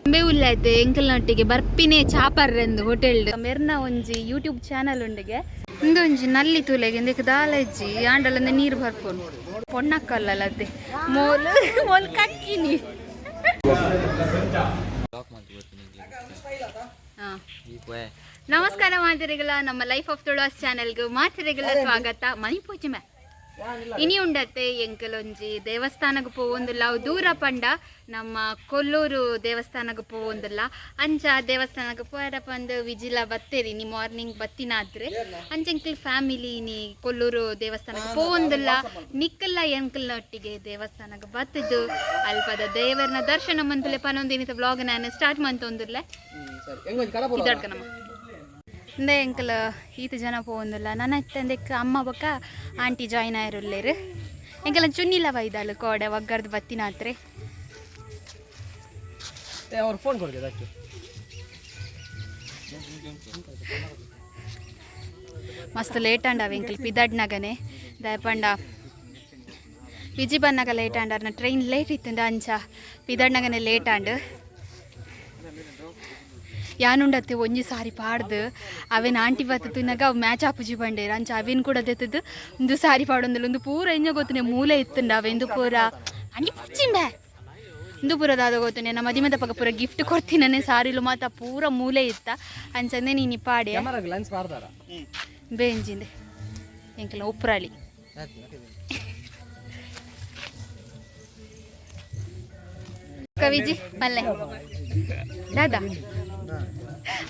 ಇಂಬೆ ಉಲ್ಲೈತೆ ಎಂಕಲ್ನೊಟ್ಟಿಗೆ ಬರ್ಪಿನೆ ಚಾಪರ್ರೆಂದು hotel ಮೆರ್ನ ಒಂಜಿ YouTube channel ಉಂಡಿಗೆ. ಇಂದು ಒಂಜಿ ನಲ್ಲಿ ತೂಲೆಗೆ, ಇಂದಕ್ಕೆ ದಾಲ ಇಜ್ಜಿ, ಆಂಡಲಂದ ನೀರು ಬರ್ಪುಂಡು. ಪೊಣ್ಣಕ್ಕಲ್ಲತ್ತೆ, ಮೋಲ್ ಮೋಲ್ ಕಕ್ಕಿನಿ. ಹಾ. ನಮಸ್ಕಾರ ಮಾತೆರೆಗಳ, ನಮ್ಮ ಲೈಫ್ ಆಫ್ ತುಳುವಾಸ್ ಚಾನೆಲ್ಗೆ ಮಾತೆರೆಗಳ ಸ್ವಾಗತ. ಮನಿ ಪೂಜೆ ಮೇ ಇನಿ ಉಂಡತ್ತೆ. ಎಂಕಲೊಂಜಿ ದೇವಸ್ಥಾನಕ್ಕೆ ಪೋವೊಂದುಲ್ಲ. ಅವು ದೂರ ಪಂಡ ನಮ್ಮ ಕೊಲ್ಲೂರು ದೇವಸ್ಥಾನಕ್ಕೆ ಪೋವೊಂದುಲ್ಲ. ಅಂಚ ದೇವಸ್ಥಾನಕ್ಕೆ ಪೋಯರ ಪಂದ್ ವಿಜಿಲ ಬತ್ತೇರಿ. ಇನಿ ಮಾರ್ನಿಂಗ್ ಬತ್ತಿನಾದ್ರೆ ಅಂಚ ಎಂಕಲ್ ಫ್ಯಾಮಿಲಿ ಇನಿ ಕೊಲ್ಲೂರು ದೇವಸ್ಥಾನಕ್ಕೆ ಪೋವೊಂದುಲ್ಲ. ನಿಕ್ಕಲ್ಲ ಎಂಕಲ್ನೊಟ್ಟಿಗೆ ದೇವಸ್ಥಾನಕ್ಕೆ ಬತ್ತದು ಅಲ್ಪದ ದೇವರನ ದರ್ಶನ ಮಂತುಲೆ ಪನೊಂದು ಇನ್ನಿತ ಬ್ಲಾಗ್ ನಾನು ಸ್ಟಾರ್ಟ್ ಮಂತೊಂದುಲ್ಲೆ. ಇದಾಡ್ಕ ನಮ್ಮ ಇಂದೇ ಎಂಕಲ್ ಈತ ಜನ ಪೋವೊಂದುಲ್ಲ. ನನ್ನ ಇತ್ತಂದೆಕ್ ಅಮ್ಮ ಬೊಕ್ಕ ಆಂಟಿ ಜಾಯಿನ್ ಆಯಿರುಲ್ಲೇರು. ಎಂಕಲ ಚುನ್ನಿಲ ಬೈದಾಲು ಕೋಡೆ ಒಗ್ಗರ್ದು ಬತ್ತಿನಾತ್ರೆ. ಅವ್ರು ಫೋನ್ ಕೊಡ್ತೀವಿ ಅದಕ್ಕೆ. ಮಸ್ತ್ ಲೇಟ್ ಅಂಡ ಅವ ಎಂಕಲ್ ಪಿದಡ್ನಗನೆ. ದಯಪಂಡ ವಿಜಿ ಬನ್ನಾಗ ಲೇಟ್ ಆಂಡ, ಟ್ರೈನ್ ಲೇಟ್ ಇತ್ತಂಡ, ಅಂಚ ಪಿದಡ್ನಗನೆ ಲೇಟ್ ಆಂಡ್. ಯಾನುಂಡತ್ತೆ ಒಂಜಿ ಸಾರಿ ಪಾಡ್ದು ಅವೇನು ಆಂಟಿ ಬತ್ತು ತಿನ್ನಾಗ ಅವು ಮ್ಯಾಚ್ ಆಪುಜಿ ಬಂಡೇರು. ಅಂಚ ಅವೇನು ಕೂಡ ದೆತ್ತದು ಒಂದು ಸಾರಿ ಪಾಡೊಂದಿಲ್ಲ. ಒಂದು ಪೂರ ಎಂಜ ಗೊತ್ತನೆ ಮೂಲೆ ಇತ್ತುಂಡ ಅವೆಂದು ಪೂರ ಅಂಜಿ ಪುಚ್ಚಿಂಬೆ. ಇಂದು ಪೂರ ದಾದ ಗೊತ್ತನೆ, ನಮ್ಮ ಮದಿಮದ ಪಕ್ಕ ಪೂರ ಗಿಫ್ಟ್ ಕೊಡ್ತೀನನೆ ಸಾರಿಲು ಮಾತ ಪೂರ ಮೂಲೆ ಇತ್ತ. ಅಂಚಂದೆ ನೀನು ಪಾಡೆ. ಕ್ಯಾಮರಾಗ ಲೆನ್ಸ್ ಮಾಡ್ತಾರ. ಬೇಂಜಿಂದೆ ಎಂಕಲ ಉಪ್ರಾಳಿ ಕವಿಜಿ ಪಲ್ಲೆ ದಾದಾ.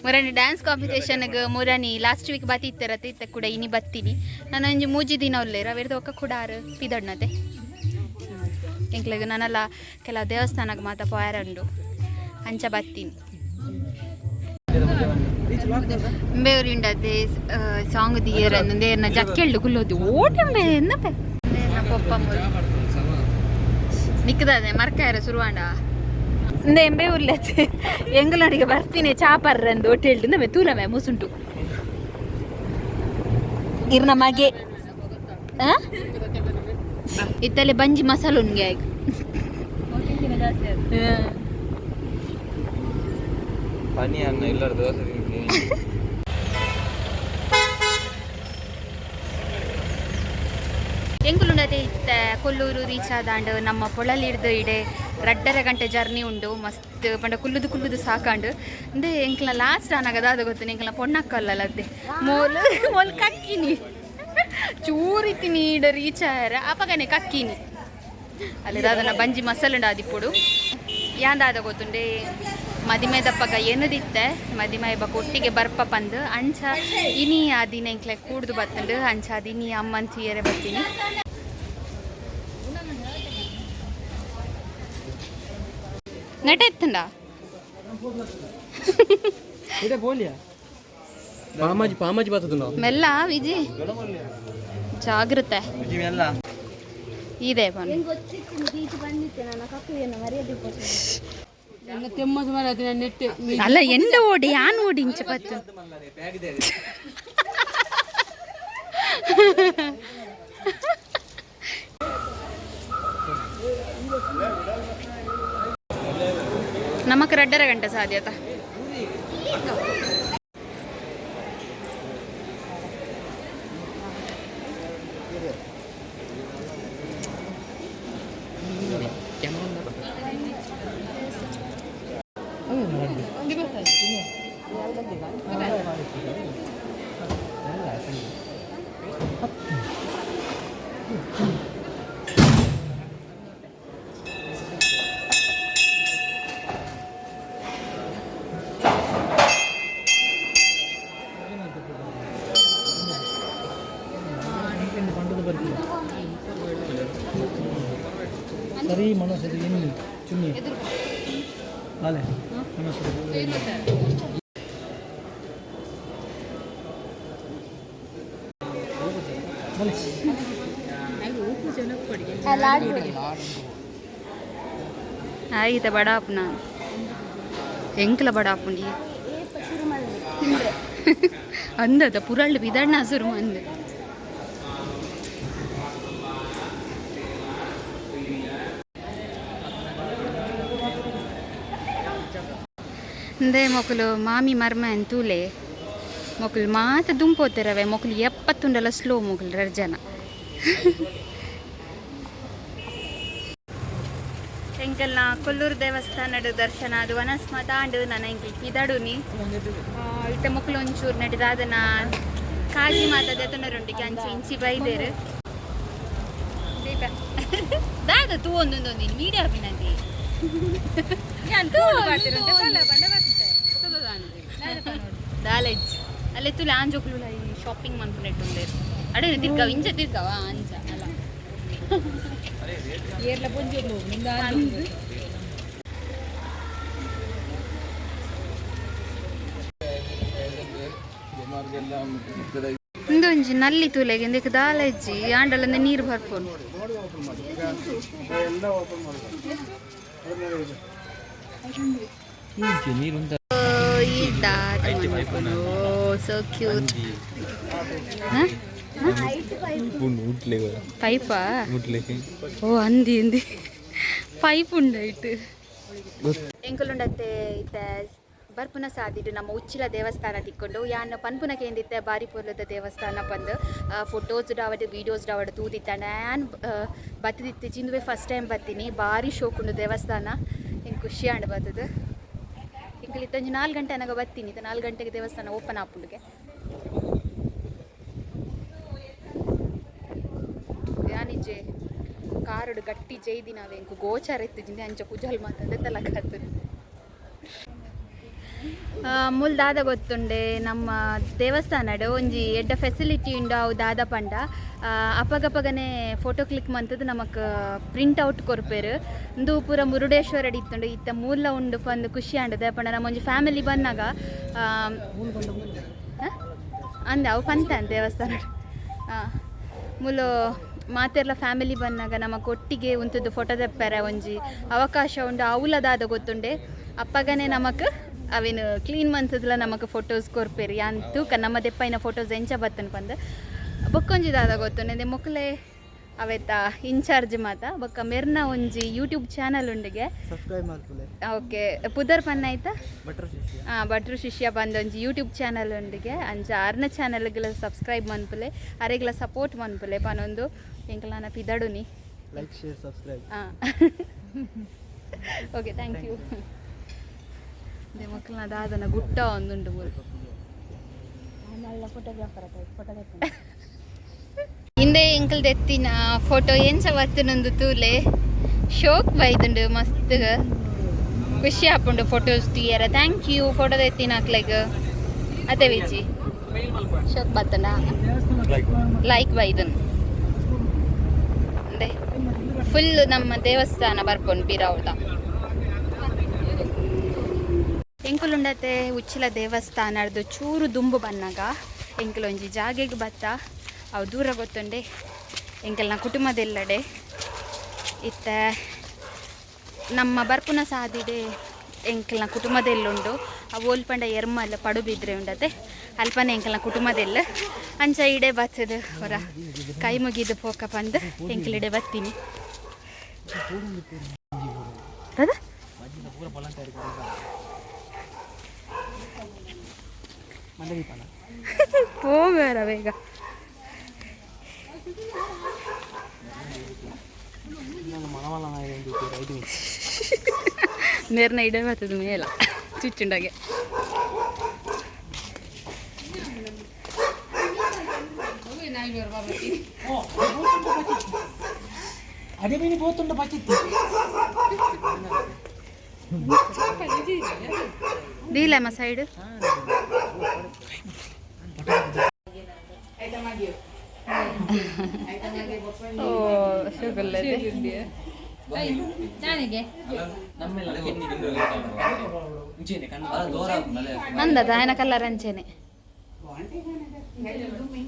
ಮುರಾನಿ ಡ್ಯಾನ್ಸ್ ಕಾಂಪಿಟೇಷನ್ಗೆ ಮುರಾನಿ ಲಾಸ್ಟ್ ವೀಕ್ ಬತ್ತಿತ್ತರ ಇತ್ತ ಕೂಡ ಇನಿ ಬತ್ತೀನಿ. ನಾನು ಒಂಜಿ ಮೂಜಿ ದಿನ ಉಲ್ಲೇರು ಅವೆರ್ದು ಒಕ್ಕ ಕೂಡ ಆರು ಪಿದಡ್ನತೆ. ಎಂಕ್ಲೆಗ್ ನಾನಲ್ಲ ಕೆಲವು ದೇವಸ್ಥಾನಕ್ಕೆ ಮಾತ ಪೋಯರ ಉಂಡು, ಅಂಚ ಬತ್ತೀನಿ. ಇಂಬೇವ್ರಿಂಡತೆ ಸಾಂಗ್ ದಿಯರ್ ಅಂದೇರ್ನ ಜಕ್ಕೆಳ್ಳು ಗುಲ್ಲೋದು ಓಟಂಬೆ എന്നಪೆ ಪೊಪ್ಪ ಮುಲ್ ನಿಕ್ಕದಾದೆ ಮರ್ಕಾಯರ ಶುರುವಾಂಡ. ಇಂದ ಎಂಬೆ ಉಲ್ಲತೆ ಎಂಗಲೋಡಿಗೆ ಬರ್ಪಿನೆ ಚಾಪರ್ರಂದು ಹೋಟೆಲ್ ಮೇ ತೂಲ ಮೇ ಮುಸುಂಟು ಇರ್ನ ಮಗೆ. ಆ? ಇತ್ತಲೆ ಬಂಜಿ ಮಸಾಲ ಉನ್ಗೆ ಆಯ್ತು. ಪನಿ ಅನ್ನ ಎಲ್ಲರ ದೋಸೆ ತಿಂತೀನಿ. ಎಂಕುಲುಂಡತೆ ಇತ್ತ ಕೊಲ್ಲೂರು ರೀಚ್ ಆದಾಂಡ್. ನಮ್ಮ ಪೊಳಲಿಡ್ದು ಇಡೆ 2.5 ಗಂಟೆ ಜರ್ನಿ ಉಂಡು. ಮಸ್ತ್ ಪಂಡ ಕುಲ್ಲುದು ಕುಲ್ಲುದು ಸಾಕಾಂಡು. ಇಂದೆ ಎಂಕ್ಲ ಲಾಸ್ಟ್ ಆನಾಗ ದಾದ ಗೊತ್ತನೆ, ಎಂಕ್ಲ ಪೊಣ್ಣಕ್ಕಲ್ಲತ್ತೆ, ಮೋಲ್ ಮೋಲ್ ಕಕ್ಕಿನಿ. ಚೂರಿತೀನಿ ಇಡ ರೀಚ್ ಆಯರ ಅಪಗನೆ ಕಕ್ಕಿನಿ. ಅಲ್ಲಿ ದಾದನ ಬಂಜಿ ಮಸಾಲೆ ಉಂಡು ಆದಿಪ್ಪುಡು. ಯಾಂದಾದ ಗೊತ್ತುಂಡೆ, ಮದಿಮೆ ದಪ್ಪಗ ಏನದಿತ್ತೆ ಮದಿಮೆ ಬಕ್ಕ ಒಟ್ಟಿಗೆ ಬರ್ಪ ಪಂದು. ಅಂಚ ಇನಿ ಆ ದಿನ ಎಂಕ್ಲೆ ಕೂಡ್ದು ಬತ್ತಂಡು. ಅಂಚ ಅದಿನಿ ಅಮ್ಮನ್ ತೂಯರೆ ಬತ್ತೀನಿ. ನೆಟ ಎತ್ತಂಡ. ಇದೆ ಬೋಲಿಯಾ ಪಾಮಾಜಿ ಪಾಮಾಜಿ ಬರ್ತದ ನಾವು. ಮೆಲ್ಲ ವಿಜಿ, ಜಾಗ್ರತೆ. ಎಲ್ಲ. ಇದೆ ಬನ್ನಿ. ಅಲ್ಲ, ಎಂಡ ಓಡಿ ಯಾನ್ ಓಡಿ ಇಂಚ ಪತ್ತು. ನಮಕ್ 2.5 ಗಂಟೆ ಸಾಧ್ಯತ. ಸರಿ ಮನಸ್ಸು ಎಣ್ಣೆ ಚುನ್ನಿ ಅಲೆ ಮನಸ್ಸು. ಆಯ್ತ ಬಡಾಪುನ ಎಂಕ್ಲ ಬಡಾಪುಂಡಿ ಅಂದದ ಪುರಳ್ಳು ಬಿದಣ್ಣ ಶುರು ಅಂದ. ಇಂದೇ ಮೊಕುಲು ಮಾಮಿ ಮರ್ಮ ತೂಲೆ ಮೊಕುಲು ಮಾತ ದುಂಪೋತಿರವೆ ಮೊಕುಲು ಎಪ್ಪತ್ತುಂಡಲ ಸ್ಲೋ ಮೊಕುಲು ರಡ್ ಜನ. ಎಂಕಲ್ನ ಕೊಲ್ಲೂರು ದೇವಸ್ಥಾನಡ್ ದರ್ಶನ ಅದು ವನಸ್ ಮಾತಾಂಡು ನನ್ನ ಎಂಕಲ್ ಪಿದಡುನಿ. ಇತ್ತೆ ಮೊಕುಲು ಒಂಚೂರು ನಟಿದಾದನ ಕಾಜಿ ಮಾತ ದೆತೊನರುಂಟಿಗೆ ಅಂಚಿ ಇಂಚಿ ಬೈದೇರು. ದಾದ ತೂ ಒಂದೊಂದು ಮೀಡಿಯಾ ಬಿನಂದಿ. ದಾಲೆಜ್ ಅಲ್ಲೇ ತುಲೆ ಆಂಜೋಕ್ಲು ಶಾಪಿಂಗ್ ಮನ್ಪುನೆಟ್ಟುಂಡೇರು ಅಡೆ ತಿರ್ಗಾವ ಇಂಚ ತಿರ್ಗಾವ ಅಂಚ ಅಲ್ಲ. ಇಂದೊಂಜಿ ನಲ್ಲಿ ತೂಲೆಗೆ ಇಂದಕ್ಕೆ ದಾಲೆಜ್ಜಿ ಆಂಡಲಂದ ನೀರು ಬರ್ಪುಂಡು. ಈ ದಾದ ಸೋ ಕ್ಯೂಟ್. ಪೈಪಾ? ಓ ಅಂದಿ ಅಂದಿ ಪೈಪ್ ಉಂಡೈಟ್ ಎಂಕುಲುಂಡತ್ತೆ. ಇತ್ತೆ ಬರ್ಪುನ ಸಾದಿಡು ನಮ್ಮ ಉಚ್ಚಿಲ ದೇವಸ್ಥಾನ ತಿಕ್ಕೊಂಡು. ಯಾನ್ ಪನ್ಪುನ ಕೇಂದಿತ್ತೆ ಬಾರಿ ಪೊರ್ಲುದ ದೇವಸ್ಥಾನ ಪಂದ್. ಫೋಟೋಸ್ ಡಾವಡ್ ವೀಡಿಯೋಸ್ ಡಾವಡ್ ತೂದಿತ್ತಾಂಡ ಯಾನ್ ಬತ್ತಿದಿತ್ತೆ. ಇಂದುವೆ ಫಸ್ಟ್ ಟೈಮ್ ಬತ್ತೀನಿ. ಬಾರಿ ಶೋಕುಂಡು ದೇವಸ್ಥಾನ. ಎಂಕ್ ಖುಷಿ ಆಂಡ್ ಬತ್ತದು. ಎಂಕುಲು ಇತ್ತೊಂಜಿ 4 ಗಂಟೆ ಅನಗ ಬತ್ತೀನಿ. ಇತ್ತೆ 4 ಗಂಟೆಗೆ ದೇವಸ್ಥಾನ ಓಪನ್ ಆಪುಂಡುಗೆ. ಯಾನಿಜೆ ಕಾರುಡು ಗಟ್ಟಿ ಜೈದಿನವೆ ಎಂಕು ಗೋಚಾರ ಇತ್ತಿಜಿಂದೆ ಅಂಚ ಕುಜಲ್ ಮಾತದೆ ತಲಕಾತು. ಮುಲ್ ದಾದ ಗೊತ್ತುಂಡೆ, ನಮ್ಮ ದೇವಸ್ಥಾನಡ್ ಒಂಜಿ ಎಡ್ಡ ಫೆಸಿಲಿಟಿ ಉಂಡು. ಅವು ದಾದ ಪಂಡ ಅಪಗಪಗನೆ ಫೋಟೋ ಕ್ಲಿಕ್ ಮಂತದ್ ನಮಕ್ ಪ್ರಿಂಟ್ ಔಟ್ ಕೊರ್ಪೆರ್. ಉಂದು ಪೂರ ಮುರುಡೇಶ್ವರಡ್ ಇತ್ತುಂಡು. ಇತ್ತೆ ಮೂಲ ಉಂಡು ಪಂದ್ ಖುಷಿ ಆಂಡ್. ಪಂಡ ನಮ್ಮ ಒಂಜಿ ಫ್ಯಾಮಿಲಿ ಬಂದಾಗ ಅಂದ ಅವು ಪಂತ ದೇವಸ್ಥಾನ ಮೂಲು ಮಾತೆರ್ಲ ಫ್ಯಾಮಿಲಿ ಬಂದಾಗ ನಮಕ್ ಒಟ್ಟಿಗೆ ಉಂತುದು ಫೋಟೋ ತೆಪ್ಪೆರೆ ಒಂಜಿ ಅವಕಾಶ ಉಂಡು. ಅವುಲ ದಾದ ಗೊತ್ತುಂಡೆ, ಅಪ್ಪಗನೆ ನಮಕ್ ಅವೇನು ಕ್ಲೀನ್ ಮಂತದ್ಲ ನಮಕ್ ಫೋಟೋಸ್ ಕೊರ್ಪೆರ್. ಯಾನ್ ತೂಕ ನಮ್ಮ ದೆಪ್ಪೈನ ಫೋಟೋಸ್ ಎಂಚ ಬತ್ತನ್ ಪಂದ್. ಬೊಕ್ಕೊಂಜಿ ದಾದ ಗೊತ್ತುಂಡೆ, ಮೊಕ್ಲೆ ಅವೆತ ಇನ್ಚಾರ್ಜ್ ಮಾತ ಬೊಕ್ಕ ಮೆರ್ನ ಒಂಜಿ ಯೂಟ್ಯೂಬ್ ಚಾನಲ್ ಉಂಡುಗೆ. ಸಬ್ಸ್ಕ್ರೈಬ್ ಮಾಡ್ಕೊಳ್ಳಿ. ಓಕೆ, ಪುದರ್ ಪನ್ನ ಆಯ್ತಾ? ಭಟ್ರ ಶಿಷ್ಯ. ಹಾಂ, ಭಟ್ರು ಶಿಷ್ಯ ಬಂದ ಒಂಜಿ ಯೂಟ್ಯೂಬ್ ಚಾನಲ್ ಉಂಡುಗೆ. ಅಂಚ ಅರ್ನ ಚಾನಲ್ಗೆಲ್ಲ ಸಬ್ಸ್ಕ್ರೈಬ್ ಮನ್ಪುಲೆ, ಅರೆಗ್ಲ ಸಪೋರ್ಟ್ ಮನ್ಪುಲೆ ಪನೊಂದು ಎಂಕಲ್ನ ಪಿದಡುನಿ. Like, share, subscribe. ಹಾಂ, ಓಕೆ, thank you. ಅದೇ ಮಕ್ಕಳನ್ನ ದಾದನ ಗುಟ್ಟ ಒಂದುಂಡು ಮೂರು. Photographer photo. ಹಿಂದೆ ಎಂಕಲ್ ದೆತ್ತಿನ ಫೋಟೋ ಎಂಚ ಬತ್ತಿನೊಂದು ತೂಲೆ. ಶೋಕ್ ಬೈದುಂಡು. ಮಸ್ತ್ ಖುಷಿ ಆಪುಂಡು ಫೋಟೋಸ್ ತೂಯರ. Thank you photo ದೆತ್ತಿನ ಅಕ್ಲೆಗ್. ಅದೇ ವಿಜಿ, ಶೋಕ್ ಬತ್ತಂಡ ಲೈಕ್ ಬೈದನ್. ಅದೇ ಫುಲ್ ನಮ್ಮ ದೇವಸ್ಥಾನ ಬರ್ಪುಂಡು ಪಿರಾವುದ. ಎಂಕುಲುಂಡತೆ ಉಚ್ಚಿಲ ದೇವಸ್ಥಾನರ್ದು ಚೂರು ದುಂಬು ಬನ್ನಗ ಎಂಕುಲೊಂಜಿ ಜಾಗೆಗ್ ಬತ್ತ. ಅವು ದೂರ ಗೊತ್ತುಂಡೆ, ಎಂಕಲ್ನ ಕುಟುಂಬದೆಲ್ಲಡೆ. ಇತ್ತೆ ನಮ್ಮ ಬರ್ಪುನ ಸಾದಿಡೆ ಎಂಕಲ್ನ ಕುಟುಂಬದೆಲ್ಲುಂಡು. ಅವು ಓಲ್ಪಂಡ ಎರ್ಮಲ್ ಪಡುಬಿದ್ರೆ ಉಂಡತೆ, ಅಲ್ಪನೆ ಎಂಕಲ್ನ ಕುಟುಂಬದೆಲ್ಲ. ಅಂಚ ಇಡೆ ಬತ್ತದು ಹೊರ ಕೈ ಮುಗಿದು ಪೋಕ ಪಂದ್ ಎಂಕಲಿಡೆ ಬತ್ತೀನಿ. ದಾದ? ಪೋಬೇಡ ಬೇಗ. ನೇರ್ನ ಇಡೆ ಬರ್ತದೆ ಮೇಲ ಚುಚ್ಚುಂಡಾಗೆ. ಅದೇ ಮೀನು ಬೋತುಂಡ ಬಚ್ಚಿತ್ತು. ದೀಲಮ್ಮ ಸೈಡ್. ಓ ಶುಗಲ್ಲದೆ. ಅಂದದ ఆయన ಕಲರ್ ಅಂಚೆನೆ.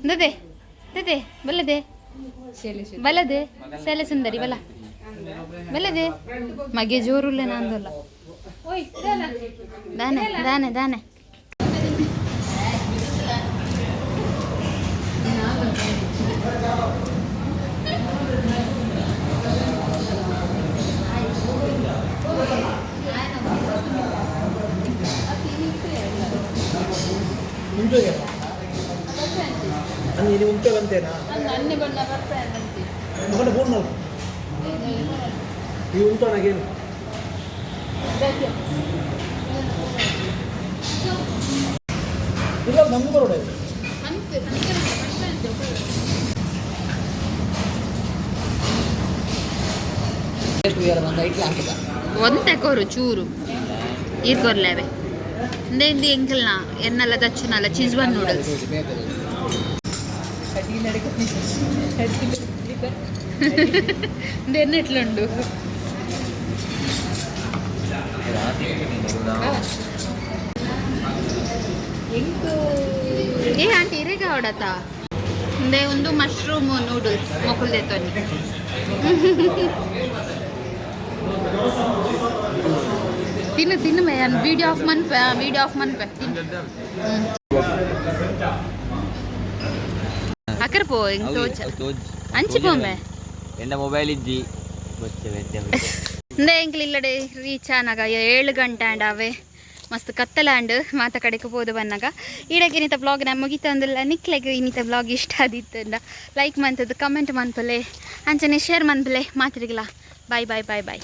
ದದೆ ದದೆ ಬಲ್ಲದೆ ಬಲ್ಲದೆ ಸೆಲೆ ಸುಂದರಿ ಬಲ ಬಲ್ಲದೆ ಮಗೆ ಜೋರುಲ್ಲ ನಂದಲ್ಲ. ದಾನೆ ದಾನೆ ದಾನೆ. ಅಂದು ಉಂತೆ ಬಂತೇನಾ? ಅನ್ನೆ ಬಣ್ಣ ಬರ್ಪೆ. ಮೊದಲು ಫೋನ್ ಮಾಡು. ಈ ಉಂಟು. ಇಲ್ಲ, ನಮ್ಗೆ ಬರೋಡ. ಒಂತೆ ಕೊರು ಚೂರು. ಈರ್ ಕೊರ್ಲೇವೆ ಇಂದೆ ಎಂಕಲ್ನ ಎನ್ನಲ್ಲ ದಚ್ಚುನಲ್ಲ ಚೀಸ್ ಒನ್ ನೂಡಲ್ಸ್. ಇಂದೆ ಎನ್ನ ಎಟ್ಲುಂಡು? ಏ ಆಂಟಿ, ಇರೇಗ ಹೊಡತ ಇಂದೆ ಒಂದು ಮಶ್ರೂಮ್ ನೂಡಲ್ಸ್ ಮೊಕುಲ್ದೆ ತೊನ್ನಿ. ತಿನ್ನು ತಿನ್ನು ಮೇ, ವಿಡಿಯೋ ಆಫ್ ಮನ್ಪೆ, ವಿಡಿಯೋ ಆಫ್ ಮನ್ಪೆ, ತಿನ್ನು. ಅಕರ್ ಪೋ ಇಂಗ್ ತೋಚ ಅಂಚಿ ಪೋಂಬೆ. ಎಂಡ ಮೊಬೈಲ್ ಇಜ್ಜಿ ಬಚ್ಚೆ. ಇಂದೆ ಎಂಕ್ಲ ಇಲ್ಲಡೆ ರೀಚ್ ಆನಗ 7 ಗಂಟೆ ಆಂಡ್. ಅವೆ ಮಸ್ತ್ ಕತ್ತಲಾಂಡ್ ಮಾತ ಕಡೆಗೆ ಪೋದು ಬನ್ನಗ. ಈಡಕ್ಕೆ ಇನ್ನಿತ ಬ್ಲಾಗ್ ನ ಮುಗಿತಂದಿಲ್ಲ. ನಿಕ್ಲೆಗ್ ಇನ್ನಿತ ಬ್ಲಾಗ್ ಇಷ್ಟ ಆದಿತ್ತಂಡ ಲೈಕ್ ಮಂತದ್ದು, ಕಮೆಂಟ್ ಮನ್ಪಲೆ, ಅಂಚನೆ ಶೇರ್ ಮನ್ಪಲೆ. ಮಾತ್ರಿಗಿಲ್ಲ, ಬಾಯ್ ಬಾಯ್ ಬಾಯ್ ಬಾಯ್.